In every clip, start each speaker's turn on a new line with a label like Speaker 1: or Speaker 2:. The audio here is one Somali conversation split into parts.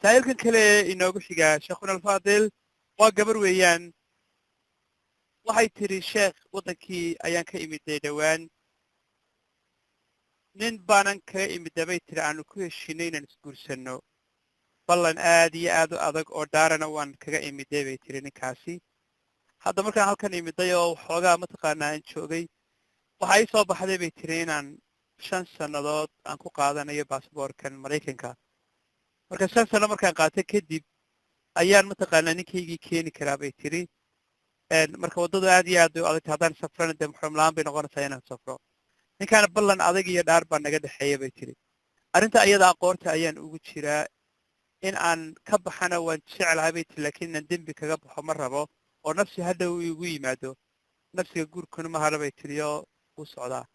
Speaker 1: Saa'ilkan kale ee inoogu xigaa, Sheekhuna Alfaadil, waa gabar weeyaan. Waxay tidhi: "Sheekh, waddankii ayaan ka imiday dhowaan, nin baanan kaga imida," bay tidhi, "aanu ku heshinay inaan isguursanno. Ballan aad iyo aad u adag oo dhaarana waan kaga imiday," bay tidhi, "ninkaasi. Hadda markaan halkan imiday oo waxoogaa mataqaanaa aan joogay, waxaa ii soo baxday," bay tidhi, "inaan 5 sannadood aan ku qaadanayo baasboorkan Maraykanka. Marka 5 sano markaan qaatay kadib ayaan mataqaanaa ninkaygii keeni karaa," bay tidhi. "Marka waddadu aad iyo aad bay u adagtay. Haddaan safrana dee muxram la-aan bay noqonaysaa inaan safro. Ninkaana ballan adag iyo dhaar baa naga dhexeeya," bay tidhi. "Arrinta ayadaa qoorta ayaan ugu jiraa. In aan ka baxana waan jeclahay," bay tiri, "laakiin inaan dembi kaga baxo ma rabo oo nafsi hadhow igu yimaado. Nafsiga guurkuna ma hadha," bay tiri, oo u socdaa.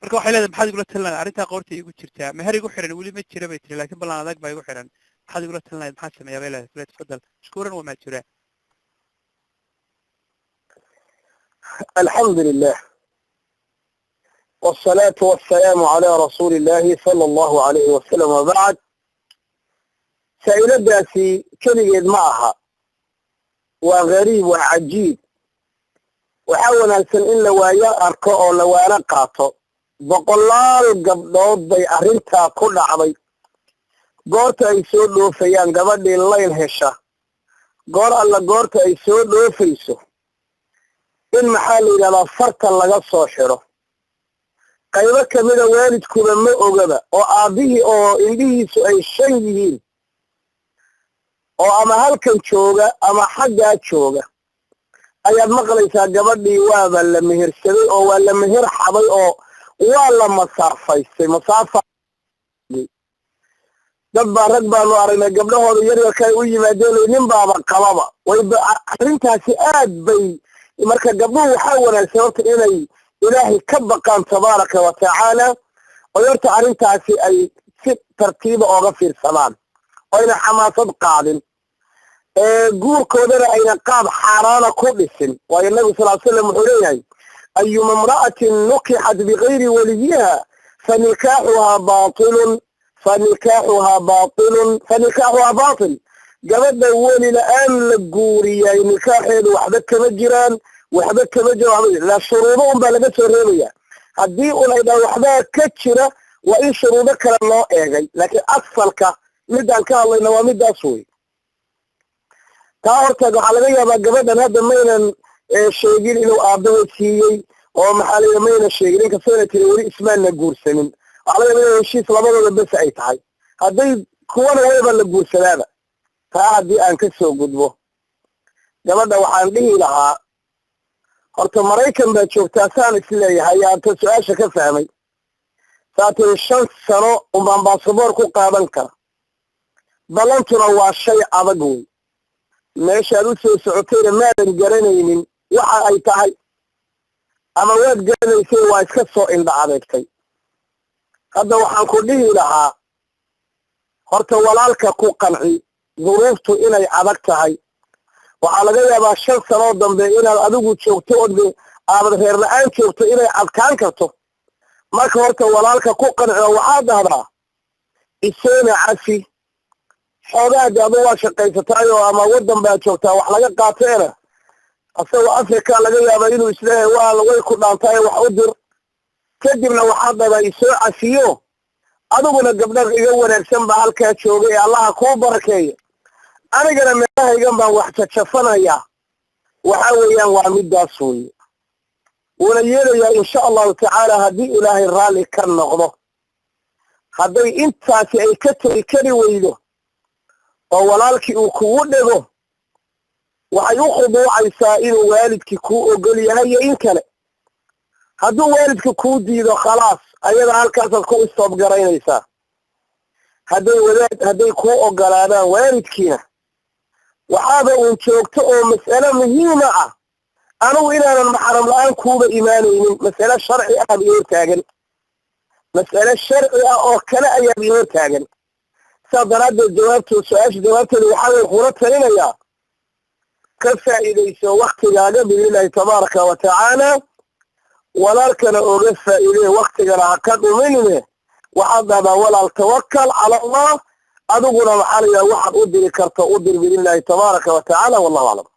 Speaker 1: Marka waxay leedahay: maxaad igula talin lahayd? Arrintaa qoorta iigu jirtaa. Meher igu xiran weli ma jira," bay tiri, "laakiin ballan adag baa igu xiran. Maxaad igula talin lahayd? Maxaan sameeyaa?" bay leedahay. Tafadal mashkuuran wamaajura.
Speaker 2: الحمد لله والصلاة والسلام على رسول الله صلى الله عليه وسلم وبعد. Saa'iladaasi keligeed ma aha, waa gariib, waa cajiib. Waxaa wanaagsan in la waayo arko oo la waano qaato. Boqolaal gabdhood bay arrintaa ku dhacday. Goorta ay soo dhoofayaan, gabadhii layl hesha, goor alla goorta ay soo dhoofayso, in maxaa la yidhahdaa farta laga soo xidho. Qaybo kamida waalidkuba ma ogaba, oo aabbihii oo indhihiisu ay shan yihiin oo ama halkan jooga ama xaggaa jooga ayaad maqlaysaa gabadhii waaba la mehersaday oo waa la meher xaday oo waa la masaafaystay. Masaafa dad baa, rag baanu aragnay gabdhahooda yaryarka ay u yimaadeen, nin baaba qababa. Wayba arrintaasi aad bay. Marka gabdhuhu waxaa wanaagsan horta inay Ilaahay ka baqaan tabaaraka wa tacaala, oo horta arrintaasi ay si tartiiba ooga fiirsadaan oo ayna xamaasad qaadin, guurkoodana ayna qaab xaaraana ku dhisin. Waayo, Nabigu sal slam wuxuu leeyahay: "Ayuma imra'atin nukixat bigayri waliyiha fanikaaxuhaa baatilun, fanikaaxuhaa baatilun, fanikaaxuhaa baatil." Gabadha weli la-aan la guuriyay nikaaxeedu waxba kama jiraan, waxba kama jira, waxba la shuruudo un baa laga soo reebaya. Haddii un ay dhaha waxbaa ka jira, waa in shuruudo kale loo eegay. Laakiin asalka midaan ka hadlayna waa midaas wey. Taa horta waxaa laga yaabaa gabadhan hadda maynan sheegin inuu aabbaheed siiyey oo maxaa la mayna sheegin, inkastoo tiri weli ismaanna guursanin. Waxaa laga yaaba in heshiis labadooda bes ay tahay. Hadday kuwana wayba la guursadaaba. Taa haddii aan ka soo gudbo, gabadha waxaan dhihi lahaa: horta Maraykan baad joogtaa saan isleeyahay, aanta su-aasha ka fahmay. Saa tiri 5 sano unbaan baasaboor ku qaadan kara. Ballantuna waa shay adag wey. Meeshaad u soo socotayna maadan garanaynin waxa ay tahay, ama waad garanaysay, waa iska soo indha adeegtay. Hadda waxaan ku dhihi lahaa: horta walaalka ku qanci duruuftu inay adag tahay. Waxaa laga yaabaa 5 sanoo dambe inaad adigu joogto ood aabad reer la-aan joogto, inay adkaan karto. Marka horta walaalka ku qanci oo waxaad dhahdaa: "Isoona cafi xoogaadi, adu waa shaqaysataayoo ama waddan baad joogtaa wax laga qaateena." Asagoo Africa laga yaaba inuu isleeyahay waa way ku dhaantaay, wax u dir. Kadibna waxaad dhahdaa: "Isoo cafiyo, adiguna gabdha iga wanaagsan baa halkaa joogay ee Allaha kuu barakeeya, anigana meelahaygan baan wax jajafanayaa." Waxa weeyaan waa midaas weeye. Wuuna yeelayaa insha Allahu tacaala haddii Ilaahay raalli ka noqdo. Hadday intaasi ay ka tegi kari weydo oo walaalkii uu kugu dhego, waxay u khuduucaysaa inuu waalidkii kuu ogol yahay iyo in kale. Hadduu waalidka kuu diido, khalaas, ayada halkaasaad ku istoob garaynaysaa. Hadday wadaad hadday kuu ogolaadaan waalidkiina, waxaaba uun joogto oo mas'ale muhiima ah anigu inaanan maxaram la-aan kuuba imaanaynin. Mas'ale sharci ah ba ii hortaagan, mas'ale sharci ah oo kale ayaaba ii hortaagan. Saa daraaddeed jawaabto su-aasha jawaabteeda waxaa way kula talinayaa: ka faa'iidayso waktigaaga biidnillahi tabaaraka wa tacaala, walaalkana oga faa'iidee, waktigana ha ka dhuminine. Waxaad dhahdaa: "Walaal, tawakal cala Allah." Adiguna maxaa la yidhaha, waxaad u diri karto u dir biidnillaahi tabaaraka wa tacaala. Wallahu aclam.